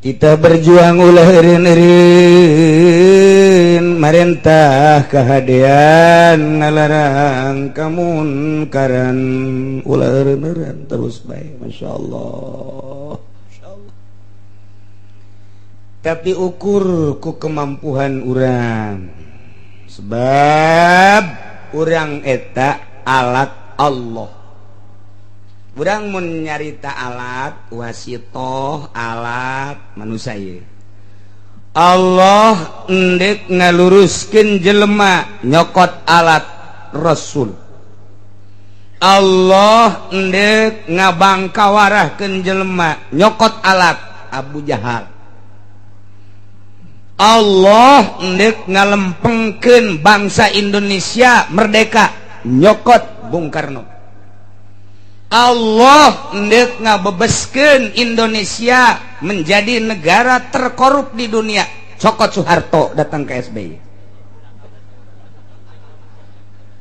Kita berjuang ulah eureun-eureun marentah kahadean ngalarang kamunkaran ulah eureun-eureun terus bae masyaallah. Masyaallah. Tapi ukur ku kemampuan urang. Sebab urang eta alat Allah. Urang mun nyarita alat wasitoh alat manusia ieu. Allah endek ngaluruskeun jelema nyokot alat Rasul. Allah endek ngabangkawarahkeun jelema nyokot alat Abu Jahal. Allah endek ngalempengkeun bangsa Indonesia merdeka nyokot Bung Karno. Allah ndek ngabebeskeun Indonesia menjadi negara terkorup di dunia. Cokot Soeharto datang ke SBY.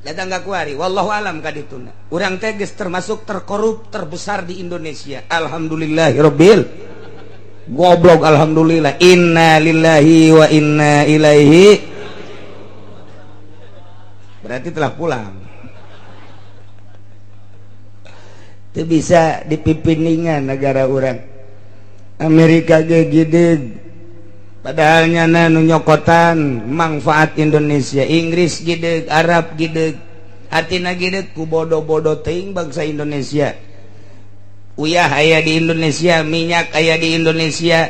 Datang ka kuari, wallahu alam kadituna. Urang teh geus termasuk terkorup terbesar di Indonesia. Alhamdulillahirabbil. Goblok alhamdulillah. Inna lillahi wa inna ilaihi. Berarti telah pulang. Itu bisa dipimpiningan negara orang Amerika ge gideg padahal nyana nu nyokotan manfaat Indonesia. Inggris gideg, Arab gideg, hatina gideg ku bodoh-bodoh teuing bangsa Indonesia. Uyah aya di Indonesia, minyak aya di Indonesia,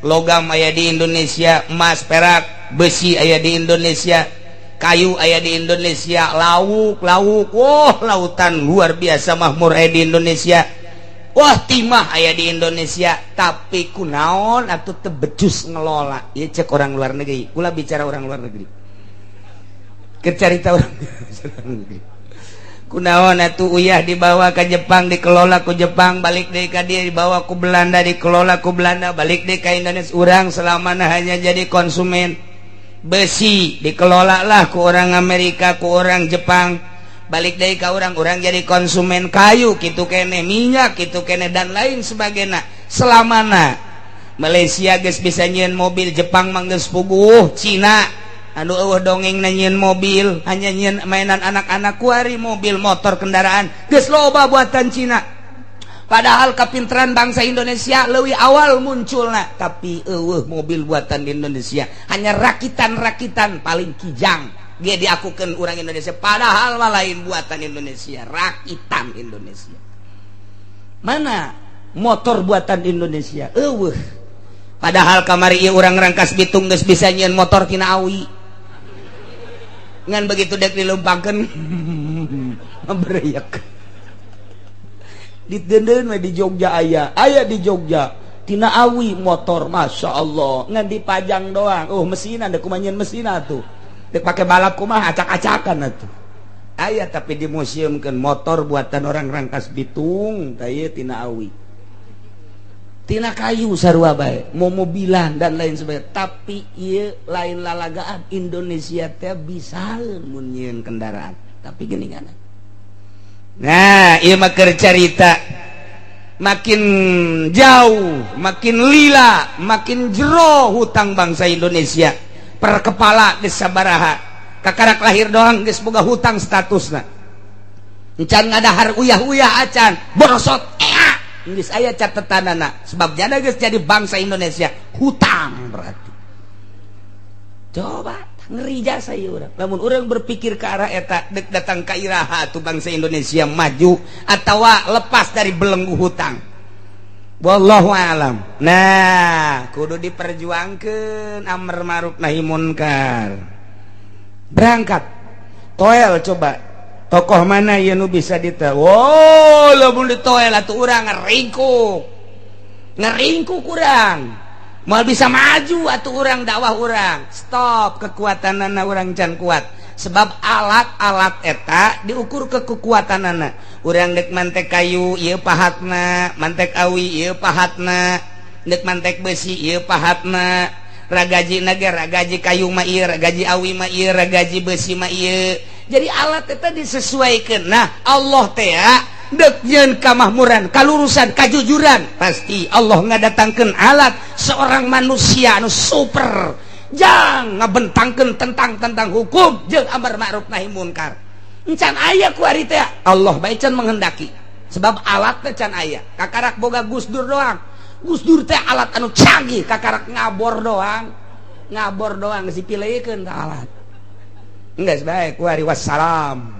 logam aya di Indonesia, emas, perak, besi aya di Indonesia, kayu aya di Indonesia, lauk, lauk, wah lautan luar biasa makmur aya di Indonesia, wah timah aya di Indonesia, tapi kunaon atuh teu becus ngelola. Ieu cek orang luar negeri, kula bicara orang luar negeri, keur carita orang luar negeri. Kunaon atuh uyah dibawa ke Jepang dikelola ku Jepang, balik deui ka dieu dibawa ku Belanda dikelola ku Belanda, balik deui ka Indonesia. Urang selamana hanya jadi konsumen. Besi dikelola lah ku orang Amerika, ku orang Jepang, balik deui ka urang, urang jadi konsumen. Kayu kitu kene, minyak kitu kene, dan lain sebagainya. Selamana Malaysia geus bisa nyieun mobil, Jepang mah geus puguh, Cina anu eueuh dongeng nyieun mobil, hanya nyieun mainan anak-anak. Kuari mobil, motor, kendaraan geus loba buatan Cina. Padahal kepintaran bangsa Indonesia leuwih awal munculna, tapi eueuh mobil buatan di Indonesia, hanya rakitan-rakitan paling kijang ge diakukeun urang Indonesia, padahal mah lain buatan Indonesia, rakitan Indonesia. Mana motor buatan Indonesia? Eueuh. Padahal kamari ieu urang Rangkas Bitung geus bisa nyieun motor tina awi. Ngan begitu dek dilumpangkeun bereyak. Didenden we di Jogja aya, aya di Jogja tina awi motor, masya Allah, ngan dipajang doang. Oh mesinan, dek kumaha nyieun mesin atuh, dek pake balap kumaha acak-acakan atuh. Aya tapi di museumkeun motor buatan orang Rangkas Bitung, tah ieu tina awi, tina kayu sarua bae, momobilan dan lain sebagainya. Tapi ieu lain lalagaan. Indonesia teh bisa mun nyieun kendaraan, tapi geuningan. Nah, ieu mah keur carita makin jauh, makin lila, makin jero hutang bangsa Indonesia per kepala geus sabaraha. Kakarak lahir doang geus boga hutang statusna. Encan ngadahar uyah-uyah acan, borosot ea. Geus aya catetanana, sebab jana geus jadi bangsa Indonesia hutang berarti. Coba ngeri jasa ieu urang. Lamun urang berpikir ke arah eta, dek datang ka iraha atuh bangsa Indonesia maju atawa lepas dari belenggu hutang. Wallahu alam. Nah, kudu diperjuangkeun amar ma'ruf nahi munkar. Berangkat. Toel coba. Tokoh mana ieu nu bisa dita? Wow, lamun ditoel atuh urang ngeringkuk. Ngeringkuk urang. Mal bisa maju atau orang dakwah orang. Stop, kekuatanana orang can kuat. Sebab alat-alat eta diukur ke kekuatanana. Urang dek mantek kayu ieu pahatna, mantek awi ieu pahatna, dek mantek besi ieu pahatna, ragaji naga ragaji kayu mah ieu, ragaji awi mah ieu, ragaji besi mah ieu. Jadi alat eta disesuaikan. Nah, Allah teh Dek nyeun kamahmuran, kalurusan, kajujuran, pasti Allah ngadatangkeun alat seorang manusia anu super jang ngabentangkeun tentang hukum jeung amar ma'ruf nahi munkar. Encan aya ku ari teh Allah bae can menghendaki. Sebab alatna can aya. Kakarak boga Gus Dur doang. Gus Dur teh alat anu canggih, kakarak ngabor doang. Ngabor doang geus dipilihkeun ka alat. Geus bae ku ari wassalam.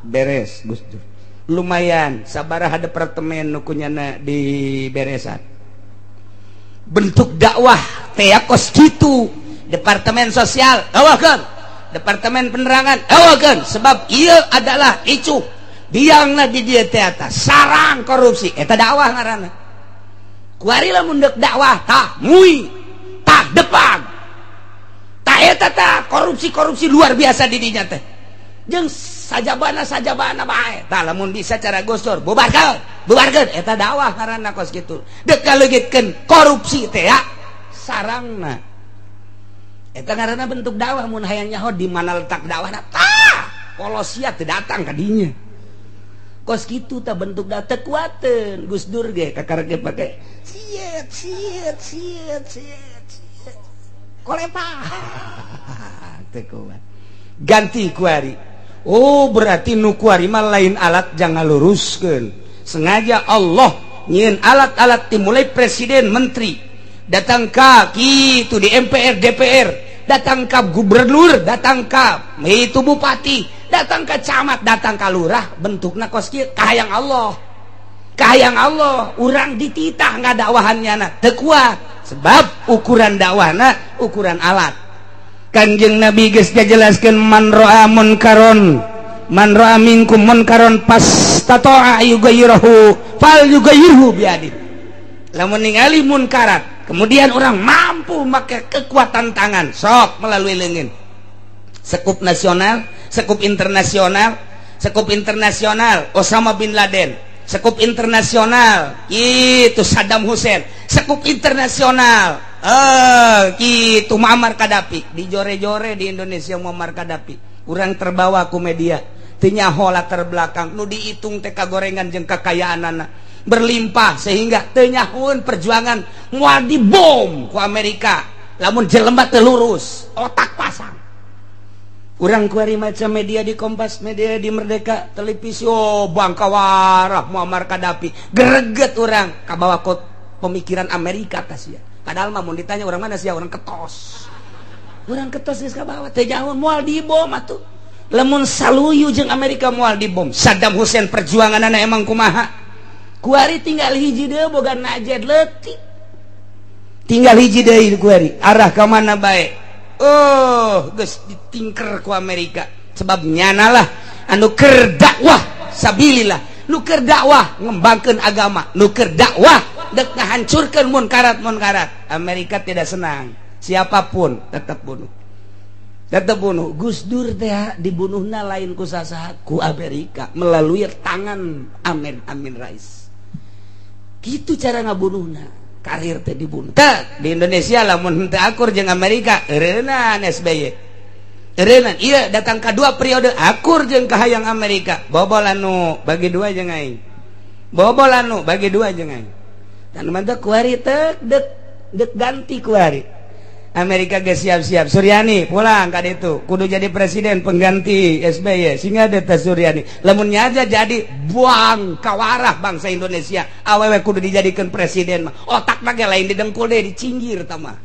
Beres Gus Dur. Lumayan sabaraha departemen nu kunyana di beresan. Bentuk dakwah teh kos kitu. Departemen sosial awakeun, departemen penerangan awakeun, sebab ieu adalah icu biangna di dieu teh atas sarang korupsi eta dakwah ngaranna. Kuari lamun deuk dakwah tah mui tah depag tah eta tah korupsi-korupsi luar biasa di dinya teh jeung sajabana bae tah lamun bisa cara Gus Dur bubarkeun bubarkeun eta dakwah ngaranna kos kitu. Deuk kaleugitkeun korupsi teh ya sarangna. Eta ngaranna bentuk dakwah mun hayang nyaho di mana letak dakwahna tah polosia teu datang ka dinya. Kos kitu tah bentuk dakwah teu kuateun Gus Dur ge kakarek ge pake siet siet siet siet siet kolepa teu kuat. Ganti kuari. Oh berarti nu kuari mah lain alat jangan luruskeun. Sengaja Allah nyieun alat-alat dimulai presiden menteri datang ka kitu di MPR DPR, datang ka gubernur, datang ka itu bupati, datang ka camat, datang ka lurah, bentukna kos kieu kahayang Allah. Kahayang Allah, urang dititah ngadakwahannya na teu kuat sebab ukuran dakwahna ukuran alat. Kanjeng Nabi geus ngajelaskeun man ra'a munkaron, man ra'a minkum munkaron fastata'a yugayyirahu fal yugayyirhu biadi. Lamun ningali munkarat kemudian orang mampu pakai kekuatan tangan sok melalui leungeun. Sekup nasional, sekup internasional, sekup internasional Osama bin Laden, sekup internasional itu Saddam Hussein, sekup internasional gitu Muammar Gaddafi. Dijore-jore di Indonesia Muammar Gaddafi. Urang terbawa ku media, teu nyaho latar belakang nu dihitung teh kagorengan jeung kekayaanana berlimpah sehingga teu nyahoeun perjuangan moal dibom ku Amerika lamun jelema teu lurus otak pasang. Urang kuari macam media di Kompas, media di Merdeka, televisi, oh bangkawarah Muammar Gaddafi greget urang kabawa ku pemikiran Amerika tas ya. Padahal mah mun ditanya urang mana sih urang ketos. Urang ketos geus kabawa teu nyahoeun moal dibom atuh. Lamun saluyu jeung Amerika moal dibom. Saddam Hussein perjuanganana emang kumaha? Kuari tinggal hiji deui boga najed leutik. Tinggal hiji deui kuari, arah ka mana bae. Oh, geus ditingker ku Amerika. Sebab nyana lah anu keur dakwah sabilillah, nu keur dakwah ngembangkeun agama, nu keur dakwah dek ngahancurkeun munkarat-munkarat. Amerika tidak senang. Siapapun tetap bunuh. Tetap bunuh. Gus Dur teh dibunuhna lain ku sasaha, ku Amerika melalui tangan Amin Rais. Gitu cara ngabunuhna. Karir teh dibunuh. Teh di Indonesia lamun henteu akur jeung Amerika, eureunnan SBY. Eureunnan ieu datang ka dua periode akur jeung kahayang Amerika. Bobol anu bagi dua jeung aing. Bobol anu bagi dua jeung aing. Dan mantap kuari teh dek ganti kuari. Amerika geus siap-siap Suryani pulang ka ditu kudu jadi presiden pengganti SBY sehingga ada Suryani lamun aja jadi buang kawarah bangsa Indonesia awewe kudu dijadikan presiden mah otak mah lain didengkul deh dicinggir tama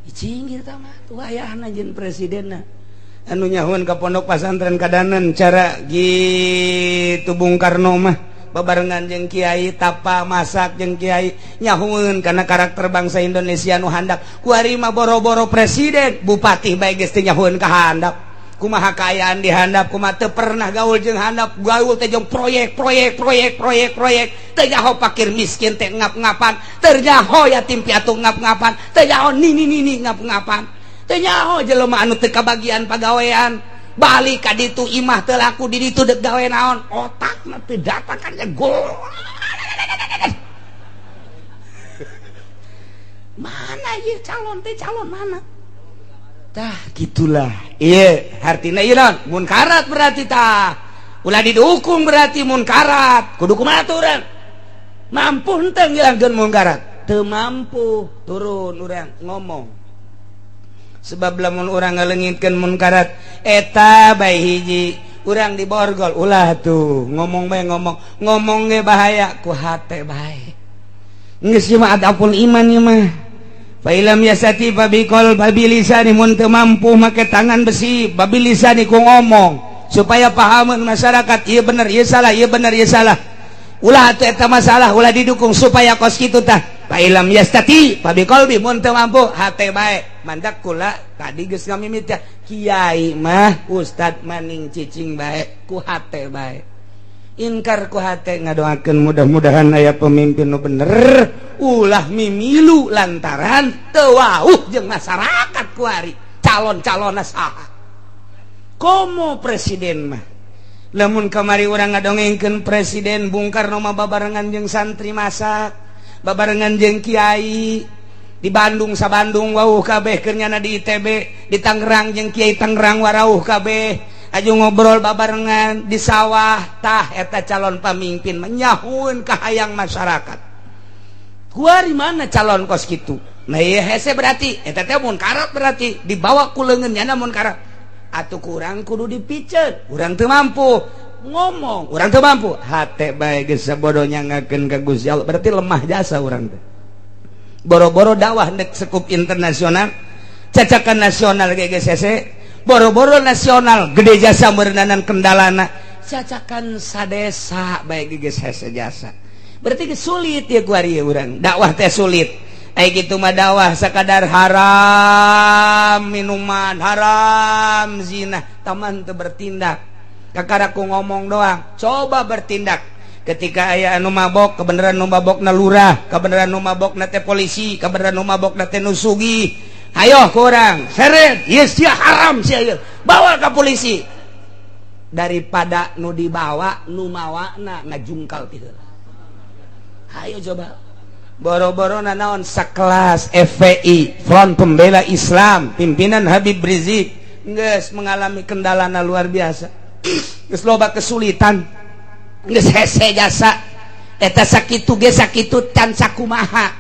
dicinggir tama tuh ayahna jeung presidenna anu nyahuan ka pondok pasantren kadanan cara gitu Bung Karno mah babarengan jeung kiai tapa masak jeung kiai nyahueun kana karakter bangsa Indonesia nu handap kuari mah boro-boro presiden bupati bae geus teu nyahueun ka handap kumaha kaayaan di handap kumaha teu pernah gaul jeung handap gaul teh jeung proyek proyek proyek proyek proyek teu nyaho fakir miskin teh ngap-ngapan teu nyaho yatim piatu ngap-ngapan teu nyaho nini-nini ngap-ngapan teu nyaho jelema anu teu kabagian pagawean balik ka ditu imah teu laku di ditu dek gawe naon otakna teu datang kan gol mana ieu calon teh calon mana tah gitulah ieu hartina ieu naon munkarat berarti tah Ulah didukung berarti munkarat. Kudu kumaha urang? Mampu henteu ngilangkeun munkarat? Teu mampu, turun urang ngomong. Sebab lamun urang ngaleungitkeun munkarat eta bae hiji urang diborgol ulah tuh ngomong bae ngomong ngomong ge bahaya ku hate bae. Geus ieu mah adapun iman ieu mah. Fa ilam yasati babiqol babilisani mun teu mampu make tangan besi babilisani ku ngomong supaya pahameun masyarakat ieu bener ieu salah ieu bener ieu salah. Ulah atuh eta masalah ulah didukung supaya kos kitu tah. Fa ilam yastati fabiqalbi mun teu mampu hate bae. Mandak kula tadi geus ngamimit ya kiai mah ustad maning cicing bae ku hate bae. Inkar ku hate ngadoakeun mudah-mudahan aya pemimpin nu bener ulah mimilu lantaran teu wauh jeung masyarakat kuari calon-calonna saha. Komo presiden mah lamun kamari urang ngadongengkeun presiden Bung Karno mah babarengan jeung santri masak babarengan jeung kiai di Bandung sa Bandung wauh kabeh keur nyana di ITB di Tangerang jeung kiai Tangerang warauh kabeh aju ngobrol babarengan di sawah tah eta calon pamimpin menyahueun kahayang masyarakat. Kuari mana calon kos kitu? Nah ieu hese berarti eta teh munkarat berarti dibawa ku leungeun nyana munkarat. Atuh kurang kudu dipiceun, urang teu mampu ngomong, urang teu mampu hate bae geus sabodo nyangakeun ka Gusti Allah berarti lemah jasa urang teh. Boro-boro dakwah nek sekup internasional, cacakan nasional ge geus hese, boro-boro nasional gede jasa meureunanan kendalana, cacakan sadesa bae ge geus hese jasa. Berarti geus sulit ya kuari urang, dakwah teh sulit. Ai kitu mah dakwah sakadar haram minuman, haram zina, taman teu bertindak. Kakara ku ngomong doang, coba bertindak. Ketika aya anu mabok, kebenaran nu mabokna lurah, kebenaran nu mabokna teh polisi, kebenaran nu mabokna teh nu sugih. Hayo ku urang, seret, ieu sia haram sia ieu. Bawa ka polisi. Daripada nu dibawa, nu mawana ngajungkal ti heula. Hayo coba. Boro-boro nanaon sakelas FPI, Front Pembela Islam, pimpinan Habib Rizik geus mengalami kendalana luar biasa. Geus loba kesulitan. Geus hese jasa. Eta sakitu ge sakitu can sakumaha.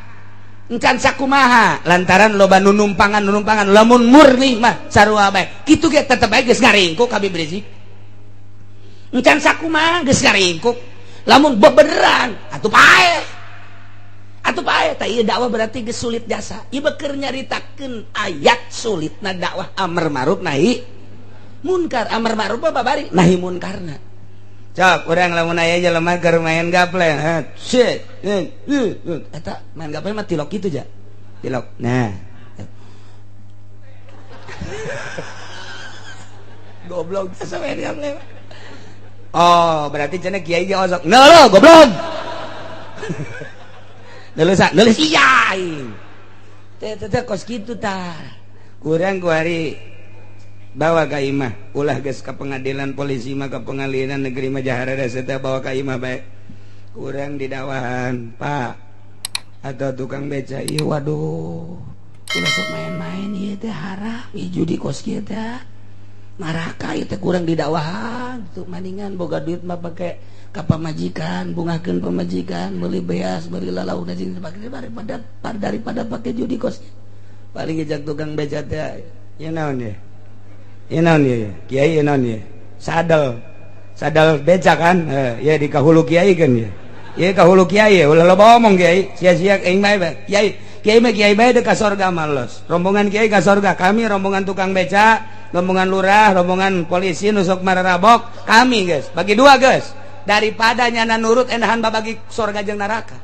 Can sakumaha lantaran loba nu numpangan lamun murni mah sarua bae. Kitu ge tetep bae geus ngaringkuk Habib Rizik. Can sakumaha geus ngaringkuk. Lamun bebeneran atuh paeh. Atuh paeh tah ieu dakwah berarti geus sulit jasa. Ieu keur nyaritakeun ayat sulitna dakwah amar ma'ruf nahi munkar. Amar ma'ruf apa babari nahi munkarna. Cok urang lamun aya jelema keur main gaple, shit. Eta main gaple mah tilok kitu ja. Tilok. Nah. Goblok jasa main gaple. Oh, berarti cenah kiai ge osok. Nah lo goblok. Nulis nulis iya teh teh kos kitu tah kurang ku hari bawa ka imah ulah geus ka pengadilan polisi mah ka pengadilan negeri mah jahara teh bawa ka imah bae kurang didakwahan pak atau tukang beca ieu waduh ulah sok main-main ieu teh haram ieu judi kos kieu teh neraka ieu teh kurang didakwahan tuh maningan boga duit mah pake ka pamajikan bungahkeun pamajikan meuli beas meuli lalauna jeung dipake daripada pake judi kos paling ngejak tukang beca teh ieu naon ye ieu naon ye kiai ieu naon ye sadel sadel beca kan ya di kahulu kiai kan ye ieu kahulu kiai ulah loba omong kiai sia-sia aing bae kiai kiai mah kiai bae ka sorga malos rombongan kiai ka sorga kami rombongan tukang beca rombongan lurah rombongan polisi nu sok mararabok kami guys bagi dua guys daripada nyana nurut enahan babagi sorga jeung neraka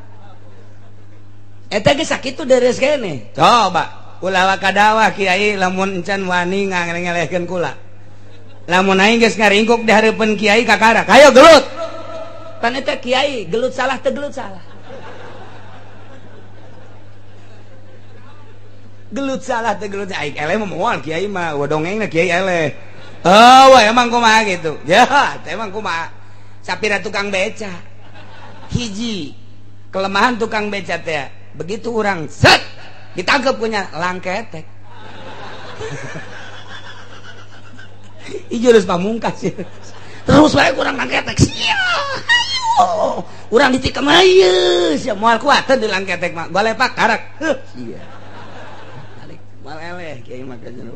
eta ge sakitu deres kene coba ulah wakadawah kiai lamun encan wani ngangelehkeun kula lamun aing geus ngaringkuk di hareupeun kiai kakara hayo gelut pan eta kiai gelut salah teu gelut salah gelut salah teu gelut aing eleh mah moal kiai mah dongengna kiai eleh oh emang kumaha gitu ya emang kumaha sapira tukang beca hiji kelemahan tukang beca teh begitu orang set ditangkep punya langketek jurus pamungkas Terus bae urang langketek. Sia. Ayo. Urang ditikam ieu sia moal kuat teu dilangketek mah. Golepak karak. Heuh sia. Balik moal eleh kiai mah ka jero.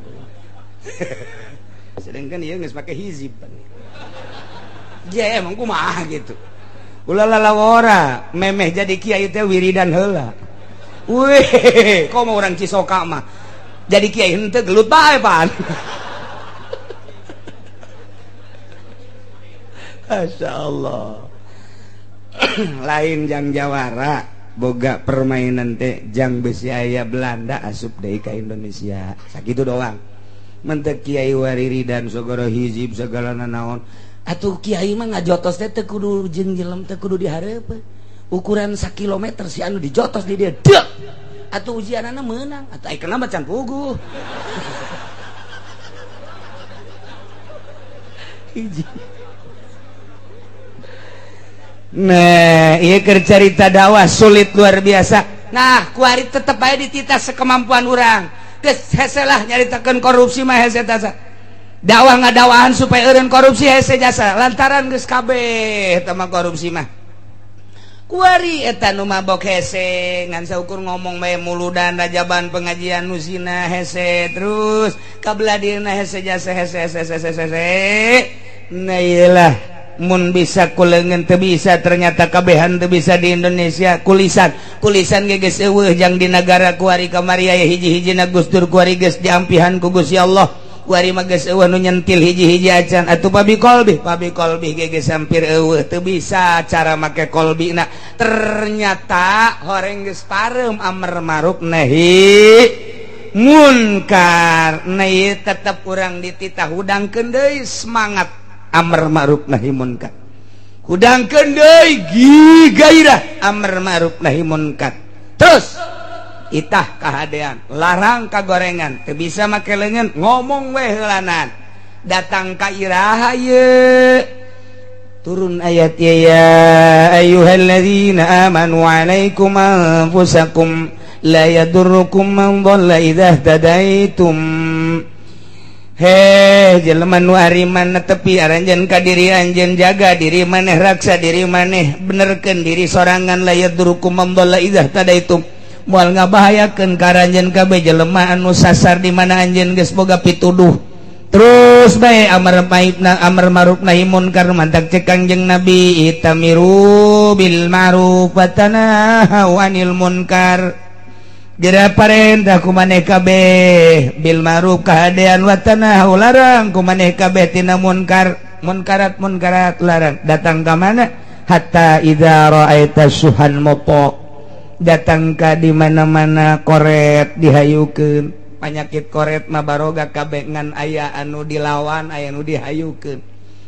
Sedangkan ieu geus make hizib. Dia emang kumaha gitu. Ulah lalawora memeh jadi kiai teh wiridan heula. Wih, komo urang Cisoka mah. Jadi kiai henteu gelut bae pan. Masya Allah. Lain jang jawara boga permainan teh jang besi aya Belanda asup deui ka Indonesia. Sakitu doang. Mentek kiai wariridan sagala hizib sagala nanaon. Atuh kiai mah ngajotos teh teu kudu jeung jelem teu kudu dihareupeun. Ukuran sakilometer si anu dijotos di dia. Dek. Atuh ujianana meunang. Atuh ai kenapa can puguh. Hiji. Nah, ieu keur carita dakwah sulit luar biasa. Nah, kuari tetep bae dititah sekemampuan urang. Geus hese lah nyaritakeun korupsi mah hese tasa. Dakwah ngadakwahan supaya eureun korupsi hese jasa lantaran geus kabeh eta mah korupsi mah. Kuari eta nu mabok hese ngan saukur ngomong bae muludan rajaban pengajian nu zina hese terus kabelah dieuna hese jasa hese hese hese hese. Nah ieu mun bisa kulengan teu bisa ternyata kabehan teu bisa di Indonesia kulisan kulisan ge geus eueuh jang di nagara kuari kamari aya hiji-hijina Gus Dur kuari geus diampihan ku Gusti Allah kuari mah geus eueuh nu nyentil hiji-hiji acan atuh pabi kolbi ge geus hampir eueuh teu bisa cara make kolbina ternyata horeng geus pareum amar ma'ruf nahi munkar nah ieu tetep urang dititah hudangkeun deui semangat amar ma'ruf nahi munkar hudangkeun deui gairah amar ma'ruf nahi munkar terus itah kahadean larang kagorengan teu bisa make leungeun ngomong we heulanan datang ka iraha ye turun ayat ya ayyuhalladzina amanu alaikum anfusakum la yadurrukum man dhalla idza ihtadaitum. Heh jelema nu ariman tepi aranjeun ka diri anjeun jaga diri maneh raksa diri maneh benerkeun diri sorangan la yadurrukum man dhalla idza ihtadaitum moal ngabahayakeun ka aranjeun kabeh jelema anu sasar di mana anjeun geus boga pituduh terus bae amar maibna amar ma'ruf nahi munkar mantak cek Kangjeng Nabi itamiru bil ma'ruf wa tanahau anil munkar. Jera parentah ku maneh kabeh bil ma'ruf kahadean wa tanahau larang ku maneh kabeh tina munkar munkarat munkarat larang datang ka mana hatta idza ra'aita suhan mopo datang ka di mana-mana koret dihayukeun panyakit koret mah baroga kabeh ngan aya anu dilawan aya anu dihayukeun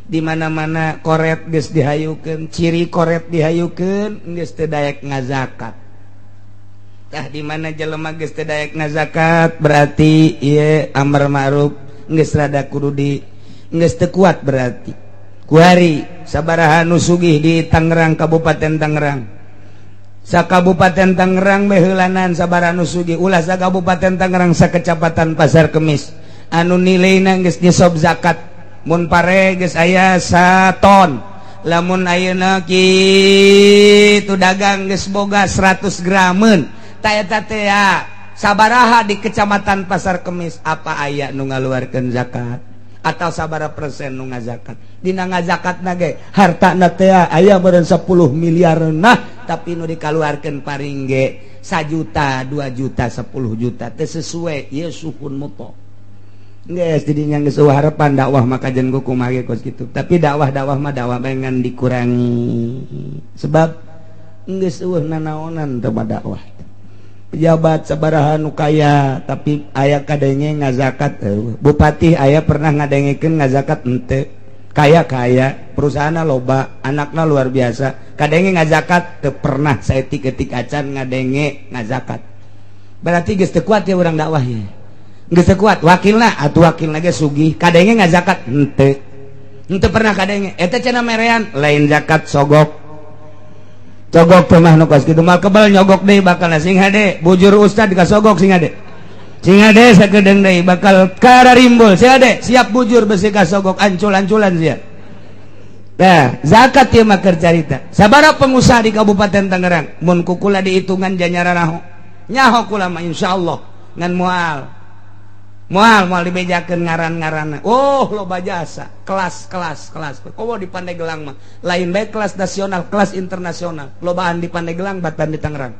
di mana-mana koret geus dihayukeun ciri koret dihayukeun geus teu daek ngazakat. Tah di mana jelema geus teu daek ngazakat berarti ieu amar ma'ruf geus rada kudu di geus teu kuat berarti. Kuari sabaraha nu sugih di Tangerang Kabupaten Tangerang. Sakabupaten Tangerang beheulanan sabaraha nu sugih ulah sakabupaten Tangerang sakecamatan Pasar Kemis anu nilaina geus nisab zakat mun pare geus aya saton lamun ayeuna kitu dagang geus boga 100 grameun ta eta teh sabaraha di kecamatan Pasar Kemis apa aya nu ngaluarkeun zakat atau sabaraha persen nu ngazakat dina ngazakatna ge hartana teh aya meureun 10 miliar nah tapi nu dikaluarkeun paring ge 1 juta 2 juta 10 juta teh sesuai ieu suhun muto geus didinya geus eueuh harepan dakwah maka jeung kumaha ge kos kitu tapi dakwah-dakwah mah dakwah bae ngan dikurangi sebab geus eueuh nanaonan teh dakwah pejabat sabaraha nu kaya tapi aya kadenge ngazakat bupati aya pernah ngadengekeun ngazakat henteu kaya-kaya perusahaanna loba anakna luar biasa kadenge ngazakat teu pernah saeutik-eutik acan ngadenge ngazakat berarti geus teu kuat ya urang dakwah ye geus teu kuat wakilna atuh wakilna ge sugih kadenge ngazakat henteu henteu pernah kadenge eta cenah merean lain zakat sogok cogok teh mah nu kos kitu mal kebal nyogok deui bakal sing hade bujur ustad ka sogok sing hade sing hade sakedeung deui bakal kararimbul sing hade siap bujur besi ka sogok ancul-anculan sia. Nah, zakat ieu mah keur carita. Sabaraha pengusaha di Kabupaten Tangerang mun kukula dihitungan janyara naho. Nyaho kula mah insyaallah ngan moal. Moal moal dibejakeun ngaran-ngaranna. Oh, loba jasa, kelas kelas kelas. Komo di Pandeglang mah lain bae kelas nasional, kelas internasional. Lobaan di Pandeglang batan di Tangerang.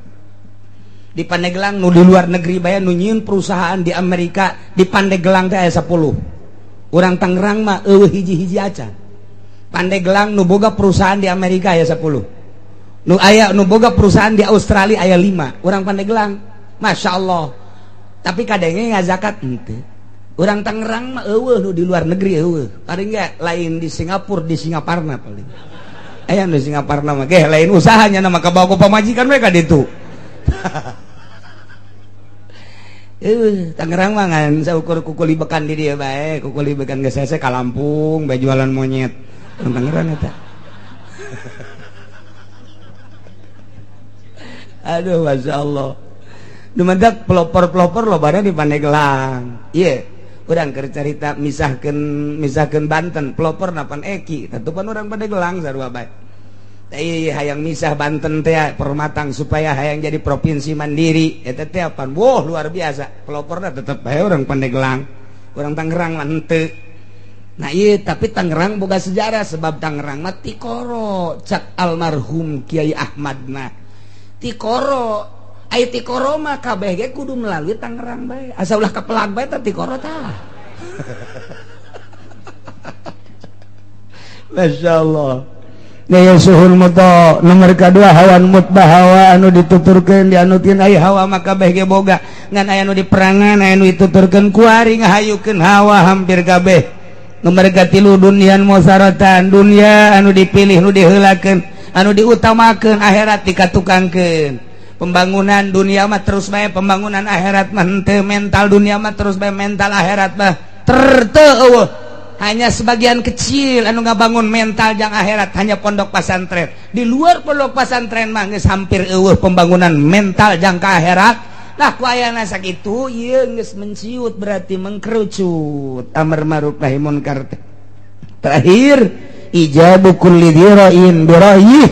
Di Pandeglang nu di luar negeri bae nu nyieun perusahaan di Amerika di Pandeglang teh aya 10. Urang Tangerang mah eueuh hiji-hiji acan. Pandeglang nu boga perusahaan di Amerika aya 10. Nu aya nu boga perusahaan di Australia aya 5. Urang Pandeglang, Masya Allah. Tapi kadangnya ngazakat henteu. Urang Tangerang mah eueuh nu di luar negeri eueuh. Paling enggak lain di Singapura, di Singaparna paling. Aya nu Singaparna mah geh lain usahanya nama kabawa ku pamajikan we ka ditu. Tangerang mah ngan saukur kukuli bekan di dieu bae, kukuli bekan geus hese ka Lampung bae jualan monyet. Tangerang eta. Aduh, Masya Allah. Dumadak pelopor-pelopor lobana di Pandeglang. Ieu, urang keur carita misahkeun Banten, pelopor napan Eki, tatupan urang Pandeglang sarua bae. Teh hayang misah Banten teh permatang supaya hayang jadi provinsi mandiri, eta teh apan? Wah, luar biasa. Peloporna tetep bae urang Pandeglang. Urang Tangerang mah henteu. Nah iya, tapi Tangerang boga sejarah sebab Tangerang mah tikoro cak almarhum Kiai Ahmad mah. Tikoro, ai tikoro mah kabeh ge kudu melalui Tangerang bae. Asa ulah kepelag bae teh tikoro tah. Masya Allah. Nah, suhun muto nomor kedua hawan mutbah hawa anu dituturkeun dianutin ai hawa mah kabeh ge boga ngan aya nu diperangan aya nu dituturkeun kuari ngahayukeun hawa hampir kabeh. Nomor katilu dunian musaratan dunia anu dipilih nu diheulakeun anu diutamakeun akhirat dikatukangkeun. Pembangunan dunia mah terus bae pembangunan akhirat mah henteu, mental dunia mah terus bae mental akhirat mah teu eueuh. Hanya sebagian kecil anu ngabangun mental jang akhirat hanya pondok pesantren. Di luar pondok pesantren mah geus hampir eueuh pembangunan mental jang ka akhirat. Lah ku ayana sakitu ieu geus menciut berarti mengkerucut amar ma'ruf nahi munkar. Terakhir ijabu kulli dzira'in bira'yih,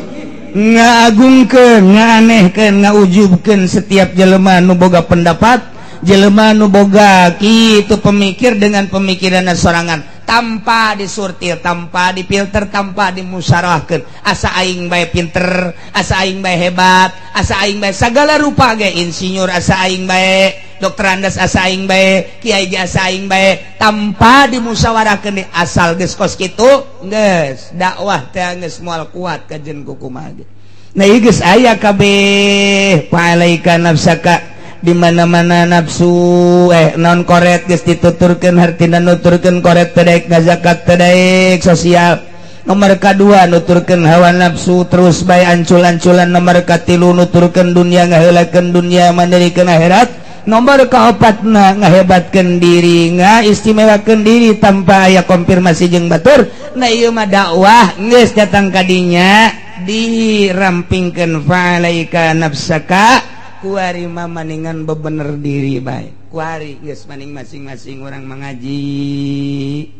ngagungkeun, nganehkeun, ngaujubkeun setiap jelema nu boga pendapat, jelema nu boga kitu pemikir dengan pemikiranna sorangan tanpa disurtir, tanpa difilter, tanpa dimusyawarahkeun. Asa aing bae pinter, asa aing bae hebat, asa aing bae sagala rupa ge insinyur, asa aing bae dokter andas, asa aing bae kiai ge asa aing bae, tanpa dimusyawarahkeun asal geus kos kitu geus dakwah teh geus moal kuat kajen kukumaha ge. Nah ieu geus aya kabeh fa'alaika nafsaka di mana-mana nafsu non koret geus dituturkeun hartina nuturkeun koret teh daek ngazakat teh daek sosial. Nomor kadua nuturkeun hawa nafsu terus bae ancul-anculan. Nomor katilu nuturkeun dunia ngaheulakeun dunia mandirikeun akhirat. Nomor kaopatna ngahebatkeun diri ngaistimewakeun diri tanpa aya konfirmasi jeung batur. Nah ieu mah dakwah geus datang ka dinya dirampingkeun fa'alaika nafsaka kuari mah maningan bebener diri bae. Kuari geus maning masing-masing orang mengaji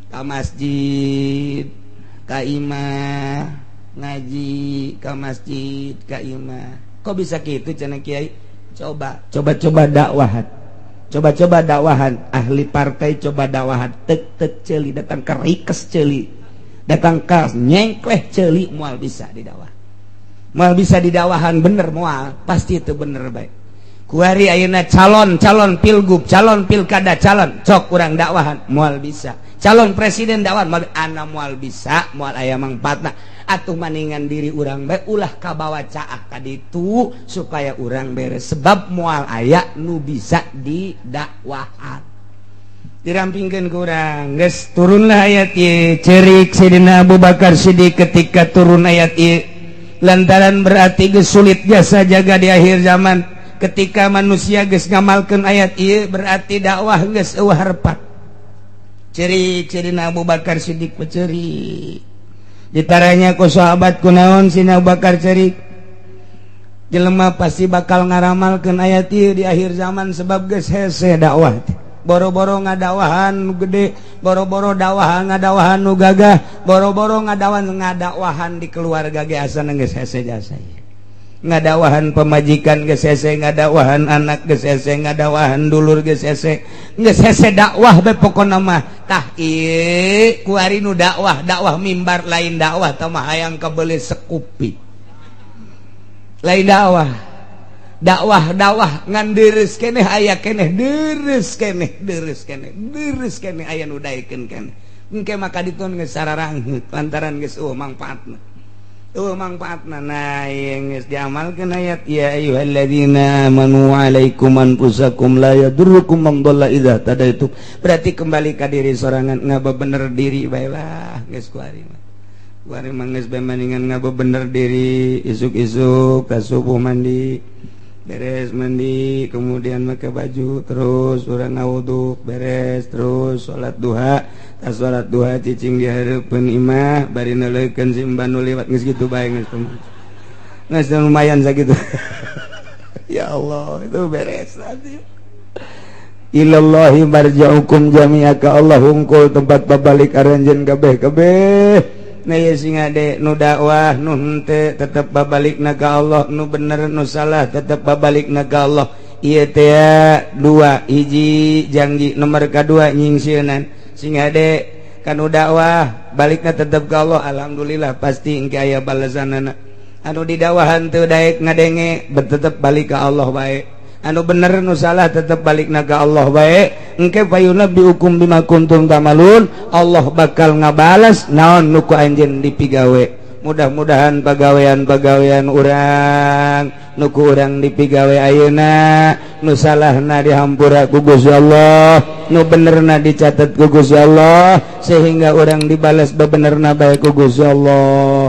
ka masjid ka imah, ngaji ka masjid ka imah. Kok bisa kitu cenah kiai? Coba coba-coba dakwahan. Coba-coba dakwahan ahli partai, coba dakwahan tek-tek ceuli datang ka rikes ceuli. Datang ka nyengkleh ceuli moal bisa didakwah. Moal bisa didawahan bener moal, pasti itu bener baik. Kuari ayeuna calon, calon pilgub, calon pilkada, calon cok kurang dakwahan moal bisa. Calon presiden dakwahan moal, ana moal bisa, moal aya mangfaatna. Atuh maningan diri urang bae ulah kabawa caah ka ditu supaya urang beres sebab moal aya nu bisa didakwahan. Dirampingkeun ku urang geus turunlah ayat ieu cerik Sidina Abu Bakar Siddiq ketika turun ayat ieu. Lantaran berarti geus sulit jasa jaga di akhir zaman ketika manusia geus ngamalkeun ayat ieu berarti dakwah geus eueuh harepat. Ciri-ciri Abu Bakar Siddiq peceri ditaranya ku sahabat kunaon Sina Abu Bakar cerik jelema pasti bakal ngaramalkeun ayat ieu di akhir zaman sebab geus hese dakwah Boro-boro ngadakwahan nu gede, boro-boro dakwahan ngadakwahan nu gagah, boro-boro ngadakwahan di keluarga ge asana geus hese jasa. Ngadakwahan pamajikan geus hese, ngadakwahan anak geus hese, ngadakwahan dulur geus hese, geus hese dakwah be pokona mah. Tah ieu kuari nu dakwah, dakwah mimbar lain dakwah tah mah hayang kabeuli sekupi. Lain dakwah. Dakwah-dakwah ngan deres keneh aya keneh, deres keneh, deres keneh, deres keneh aya nu daekeun keneh. Engke maka ditun geus sararangheut lantaran geus eueuh mangfaatna. Eueuh mangfaatna. Nah, ieu geus diamalkeun ayat ya ayyuhalladzina amanu alaikum anfusakum la yadurrukum man dhalla idza tadaitum. Berarti kembali ka diri sorangan, ngabebener diri bae lah geus kuari mah. Kuari mah geus bae maningan ngabebener diri, isuk-isuk ka subuh mandi, beres mandi kemudian make baju, terus urang ngawudu, beres terus salat duha, tas salat duha cicing di hareupeun imah bari neuleukeun simban nu liwat geus kitu bae geus geus lumayan sakitu. Ya Allah, itu beres nanti. Ilallahi marja'ukum jami'a, ka Allah hungkul tempat babalik aranjeun kabeh-kabeh. Nah ya sing ade nu dakwah nu henteu tetep babalikna ka Allah, nu bener nu salah tetep babalikna ka Allah. Ieu teh dua hiji janji, nomor kadua nyingsieunan. Sing ade kanu dakwah balikna tetep ka Allah, alhamdulillah pasti engke aya balasanana. Anu didakwahan teu daek ngadenge tetep balik ka Allah bae. Anu bener nu salah tetep balikna ka Allah bae. Engke fayunabbiukum bima kuntum tamalun, Allah bakal ngabalas naon nu ku anjeun dipigawe. Mudah-mudahan pagawean-pagawean urang nu ku urang dipigawe ayeuna nu salahna dihampura ku Gusti Allah, nu benerna dicatat ku Gusti Allah, sehingga urang dibalas bebenerna bae ku Gusti Allah.